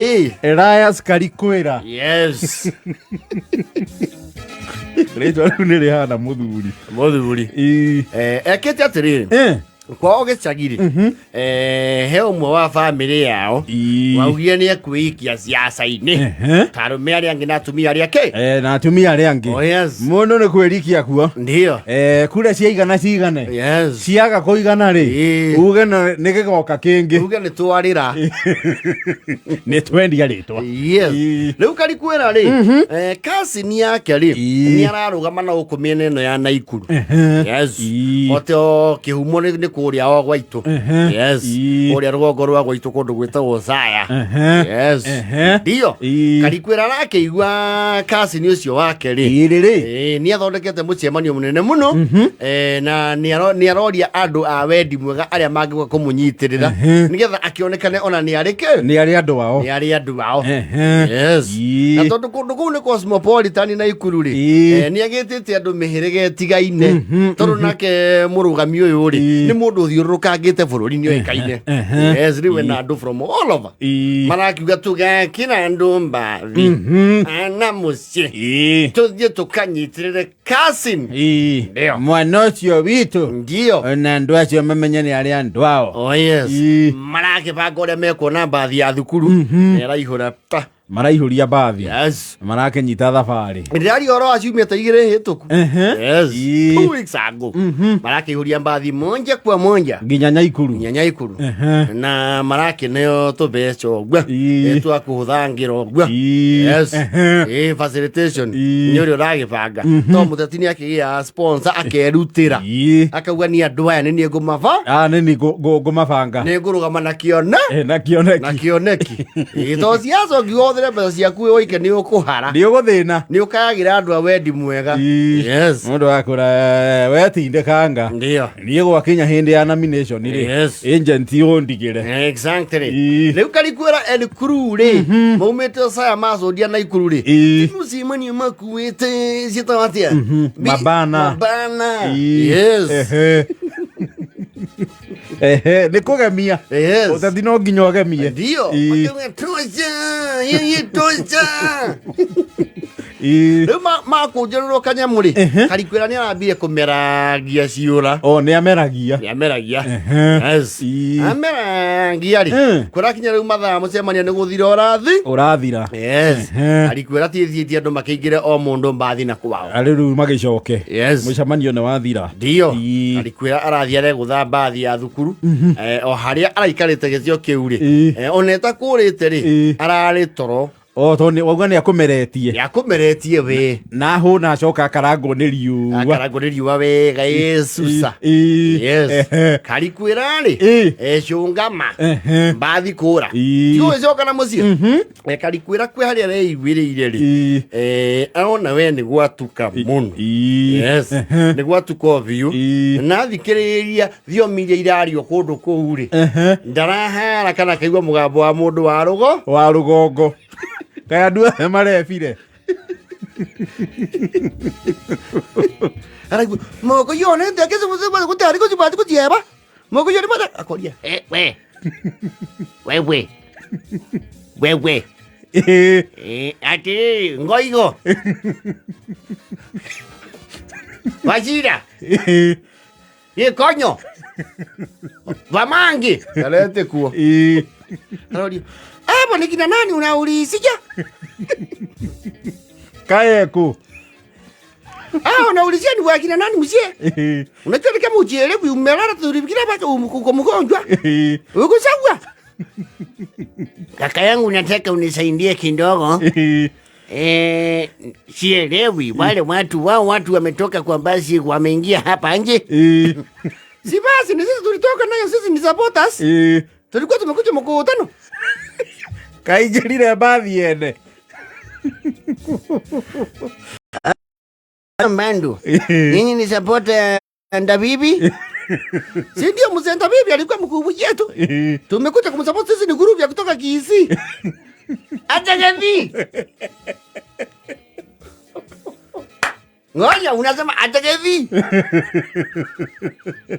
Elias Karikwĩra. Yes. Rĩtwa rĩu nĩ rĩhana mũthuri. Mũthuri. Ĩĩ. Ekĩte atĩrĩrĩ, kwao gĩcagi-rĩ, he ũmwe wa bamĩrĩ yao waugire nĩ ekwĩikia ciaca-inĩ ta arũme arĩa angĩ na atumia arĩa kĩ. Na atumia arĩa angĩ. Oh, yes. Mũndũ nĩ kwĩrikia kuo. Ndio. Kura ciaigana cigane. Yes. Ciaga kũigana rĩ, uge nĩ gĩgoka kĩngĩ. Uge nĩ twarĩra. Nĩ twendia rĩtwa. Yes. Rĩu Karikwĩra rĩ, kasini yake rĩ, nĩ ararũgama na gũkũ mĩena ĩno ya Naikuru. Yes. Ote o kĩhumo nĩ kũrĩa o gwaitũ. Yes. Kũrĩa rũgongo rwa gwaitũ kũndũ gwĩtagwo Zaya. Yes. Ndio. Karikwĩra arakĩigua kasini ũcio wake rĩ, Ĩrĩ rĩ. Nĩ athondekete mũcemanio mũnene mũno, na nĩ aroria andũ a wendi mwega arĩa mangĩũka kũmũnyitĩrĩra nĩgetha akĩonekane ona nĩ arĩ kĩ. Nĩ arĩ andũ ao. Nĩ arĩ andũ ao. Yes. Na tondũ kũndũ kũu nĩ cosmopolitan na Ikuru rĩ, nĩ agĩtĩte andũ mĩhĩrĩga ĩtigaine, tondũ nake mũrũgami ũyũ rĩ, nĩ mũndũ ũthiũrũrũkangĩte bũrũri, nĩ oĩkaine. Yes, rĩu ena andũ from all over marakiuga tũgekĩra andũ mbathi ana mũciĩ, tũthiĩ tũkanyitĩrĩre cousin. Ndio. Mwana ũcio witũ. Ndio. Ona andũ acio mamenye nĩ arĩ andũ ao. Oh yes. Marakĩbanga ũrĩa mekuona mbathi ya thukuru na ĩraihũra ta. Maraihũria mbathi. Yes. Marakĩnyita thabarĩ. Ndĩraria ũhoro wa ciumia ta 2 hĩtũku. Yes. 2 weeks ago. Marakĩihũria mbathi monja kwa monja. Nginya Nyaikuru. Nginya Nyaikuru. Na marakĩneo tũmbeca ũguo. Twa kũhũthangĩra ũguo. Yes. Facilitation. Nĩ ũrĩa ũragĩbanga. To mũteti nĩ akĩgĩa sponsor akerutĩra. Akauga ni andũ aya nĩ niĩ ngũmaba. Ah, nĩ niĩ ngũmabanga. Nĩ ngũrũgama na kĩona. Na kĩoneki. Na kĩoneki. To ciaca ũngiuga ũhũthĩre mbeca ciaku ũike nĩ ũkũhara. Nĩ ũgũthĩna. Nĩ ũkayagĩra andũ a wendi mwega. Yes. Mũndũ akũra wetindĩkanga. Ndio. Niĩ gwakinya hĩndĩ ya nomination rĩ. Yes. Agent ũndigĩre. Exactly. Rĩu Karikwĩra and crew rĩ, maumĩte Saya macodia na Ikuru rĩ. Mũcemanio makuĩte ciĩtagwo atĩa? Mabana. Mabana. Yes. Ehe, nĩ kũgemia. Yes. Ũteti no nginya ũgemie. Ndio. Makiuga, Tosha, yeye tosha. Rĩu makũnjũrĩrwo kanyamũ rĩ, Karikwĩra nĩ arambire kũmeragia ciũra. O nĩ ameragia. Nĩ ameragia. Yes. Ameragia rĩ, kũrakinya rĩu mathaa mũcemanio nĩ gũthira ũrathi. Ũrathira. Yes. Karikwĩra ti thiĩtie andũ makĩingĩre o mũndũ mbathi na kwao. Arĩ rĩu magĩcoke. Yes. Mũcemanio nĩ wathira. Ndio. Karikwĩra arathiĩ aregũtha mbathi ya thukuru, o harĩa araikarĩte gĩtio kĩu rĩ, ona ĩtakũrĩte rĩ, ararĩ toro. O tondũ wauga nĩ akũmeretie. Nĩ akũmeretie we. Na hũna acoka akarangwo nĩ riũa. Akarangwo nĩ riũa wega ĩcuca. Yes. Karikwĩra rĩ, cũngama. Mbathi kũra. Tigũgĩcoka na mũciĩ. Karikwĩra kwĩ harĩa areiguĩrĩire rĩ, arona we nĩ gwatuka mũno. Yes. Nĩ gwatuka o biũ. Na thikĩrĩria thiomi iria irario kũndũ kũu rĩ, ndarahara kana akaigua mũgambo wa mũndũ wa rũgo. Wa rũgongo. Kaĩ andũ othe marebire. Araigua moko yonete gutari gutibati gutieba moko yone mata akoria we wewe wewe atĩrĩrĩ ngoigo wacira gĩkonyo vamangi arete kuo. Aroria abo ni kina nani unaulizia? Kaeku. Ah, unaulizia ni wakina nani mzee? Unajua ni kama ujielewi, umelala tulifikira bado uko mgonjwa. Uko sawa? Kaka yangu nataka unisaidie kidogo. Sielewi wale watu wao watu wametoka kwa basi wameingia hapa nje. Si basi ni sisi tulitoka nayo, sisi ni supporters. Tulikuwa tumekuja mkutano. Kaingĩrire mbathi ene. Mbandu. Nyinyi ni supporter Ndabibi? Si ndio mzee Ndabibi alikuwa mkuu wetu. Tumekuja kumsupport, sisi ni group ya kutoka Kisii. Acha gavi. Ngoja unasema acha gavi.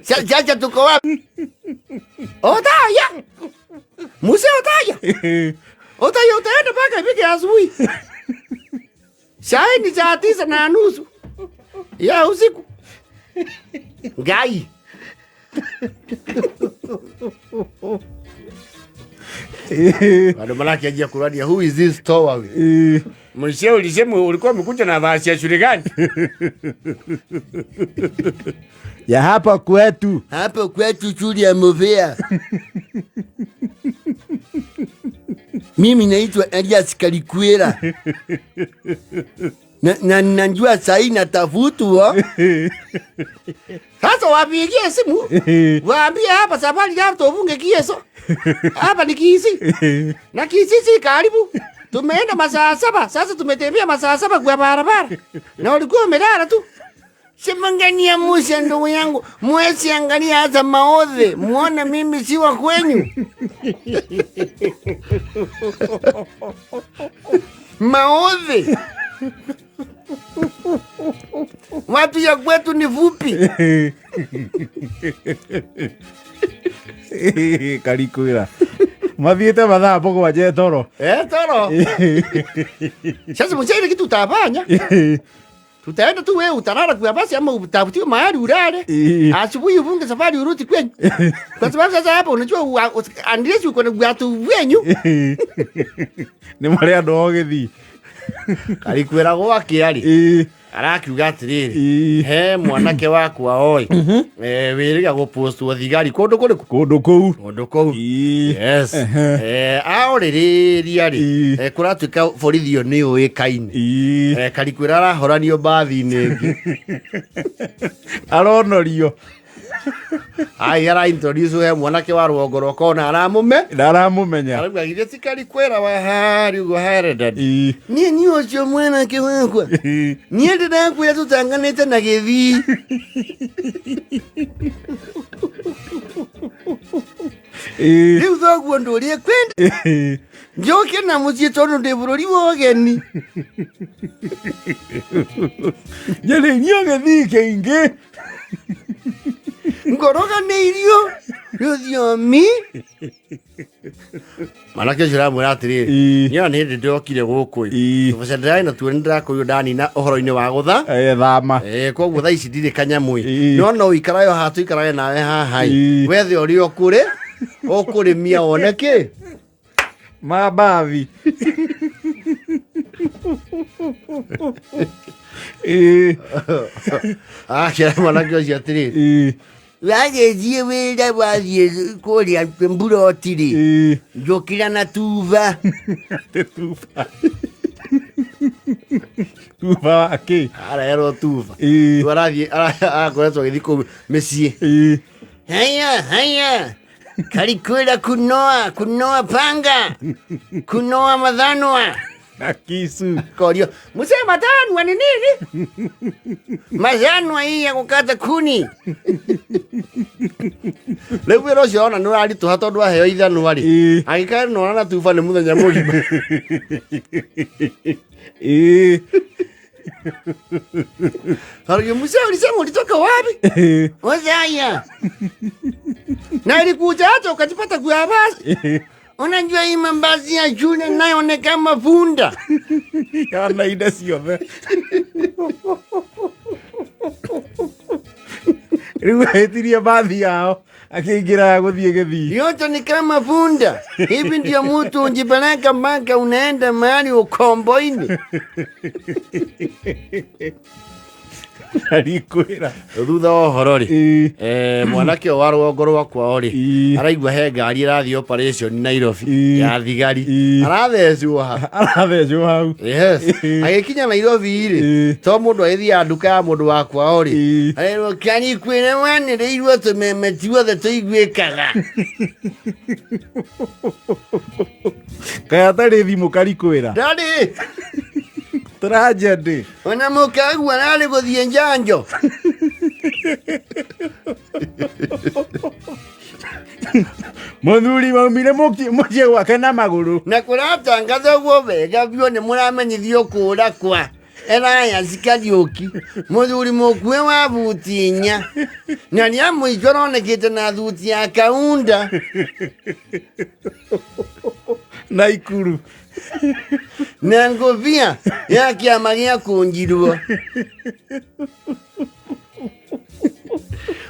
Sasa tuko wapi? Otaya. Mzee Otaya. Utaenda mpaka ifike asubuhi. Saa ni 9:30 ya usiku. Ngai. Bado malaki ajia kuradia, who is this stowaway? Mzee, ulisema ulikuwa umekuja na basi ya shule gani? Ya hapa kwetu. Hapa kwetu shule ya Movea. Mimi naitwa Elias Kalikwera. Na najua sahi natafutwa. Sasa wapigie simu. Waambie hapa safari ya tufunge kieso. Hapa ni Kisii. Na Kisii si karibu. Tumeenda masaa 7. Sasa tumetembea masaa 7 kwa barabara. Na ulikuwa umelala tu. Semangania Musa ndugu yangu, mwezi angalia hata maodhe, muone mimi si wa kwenyu. Maodhe. Watu ya kwetu ni fupi. Karikwira. Mathiĩte mathaa mũgwanja toro. Toro. Sasa mzee, kitu utafanya. Tutaenda tu, wewe utalala kwa basi ama utafutiwe mahali ulale. Asubuhi ufunge safari urudi kwenyu. Kwa sababu sasa hapa unajua unless uko na watu wenyu. Nĩ marĩ andũ o gĩthii. Karikwĩra gwake arĩ. Arakiuga atĩrĩrĩ, he mwanake wakwa oi wĩrĩga gũpostwo thigari kũndũ kũrĩkũ? Kũndũ kũu. Kũndũ kũu. Yes. Aorĩrĩria rĩ, kũratuĩka borithi ĩyo nĩ yũĩkaine. Karikwĩra arahoranio mbathi-inĩ ĩngĩ. Aronorio. Ai, ara introduce he mwanake wa rũgongo rwakwa ona aramũme. Ndaramũmenya. Arauga githĩ ti Karikwĩra wa harĩa ũguo Heredad? Niĩ niĩ ũcio mwanake wakwa. Niĩ ndĩrakwĩra tũtanganĩte na Gĩthii. Rĩu thoguo ndũrĩa kwenda. Njoke na mũciĩ tondũ ndĩ bũrũri wa ũgeni. Nyarĩirio Gĩthii kĩingĩ. Ngoroganĩirio rũthiomi. Mwanake ũcio aramwĩra atĩrĩrĩ, niĩ ona nĩ hĩndĩ ndĩrokire gũkũ ĩ. Tũbeca ndĩrarĩ natuo nĩ ndĩrakorirwo ndanina ũhoro-inĩ wa gũtha. Thama. Koguo thaa ici ndirĩ kanyamũ ĩ. No no ũikarage o haha tũikarage nawe haha ĩ. Wethe ũrĩa ũkũrĩ, ũkũrĩmia wone kĩ? Mabathi. Akĩra mwanake ũcio atĩrĩrĩ, wagĩthiĩ wĩra wathiĩ kũrĩa mburoti rĩ, njũkĩra na tuba. Tuba. Tuba wa kĩ? Arerwo tuba. Rĩu arathiĩ arakoretwo agĩthiĩ kũu mĩciĩ. Haya haya, Karikwĩra kunoa kunoa panga kunoa mathanwa. Na kisu. Korio, mzee, mathanwa ni nini? Mathanwa hii ya kukata kuni. Rĩu wĩra ũcio ona nĩ ũraritũha tondũ aheo ithanwa rĩ, agĩkanora na tuba nĩ mũthenya mũgima. Haruyo, mzee, ulisema ulitoka wapi? Othaya. Na ilikuja hata ukajipata kwa basi. Unajua hii mabasi ya shule nayo ni kama punda. Yana ida ciothe. Rĩu ahĩtirie bathi yao akĩingĩra ya gũthiĩ Gĩthii. Yote ni kama punda. Hivi ndio mtu unjipeleka mpaka unaenda mahali ukomboini. Arikwĩra. Thutha wa ũhoro rĩ, mwanake ũyũ wa rũgongo rwa kwao rĩ, araigua he ngari ĩrathiĩ operation Nairobi ya thigari. Arathecwo ha. Arathecwo hau. Yes. Agĩkinya Nairobi rĩ, to mũndũ agĩthiaga nduka ya mũndũ wa kwao rĩ, arerwo Karikwĩra wanĩrĩirwo tũmeme tuothe tũiguĩkaga. Kaĩ atarĩ thimũ Karikwĩra? Ndarĩ. Tragedy. Ona mũkagua ararĩ gũthiĩ njanjo. Mũthuri waumire mũciĩ gwake na magũrũ. Na kũratangathagwo wega biũ nĩ mũramenyithio kũũra kwa Elias Kariũki, mũthuri mũkuĩ wa buti 4, na rĩa mũico aronekete na thuti ya kaunda. Naikuru. Na ngũbia ya kĩama gĩa kũnjirwo.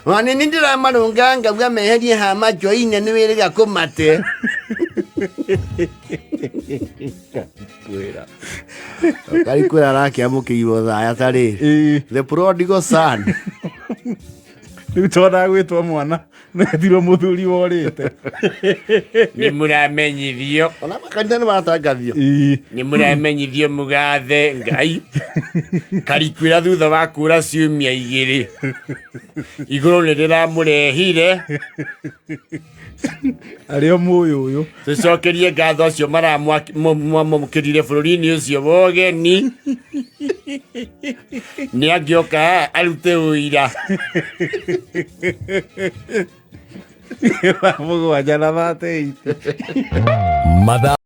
Ona nĩ ndĩramarũnga ngauga meherie ha machoine nĩ wĩrĩga kũmate. Karikwĩra arakĩamũkĩirwo thaya ta rĩrĩ. The prodigal son. Rĩu tondũ gwĩtwo mwana netirwo mũthuri worĩte. Nĩ mũramenyithio. Ona makanitha nĩ maratangathio. Nĩ mũramenyithio mũgathe Ngai. Karikwĩra thutha wa kũra ciumia igĩrĩ. Igũrũ nĩ rĩramũrehire. Arĩ o mũyũ ũyũ. Tũcokerie ngatho acio maramwamũkĩrire bũrũri-inĩ ũcio wa ũgeni. Nĩ angĩoka haha arute ũira. 7 na 38. Mathaa.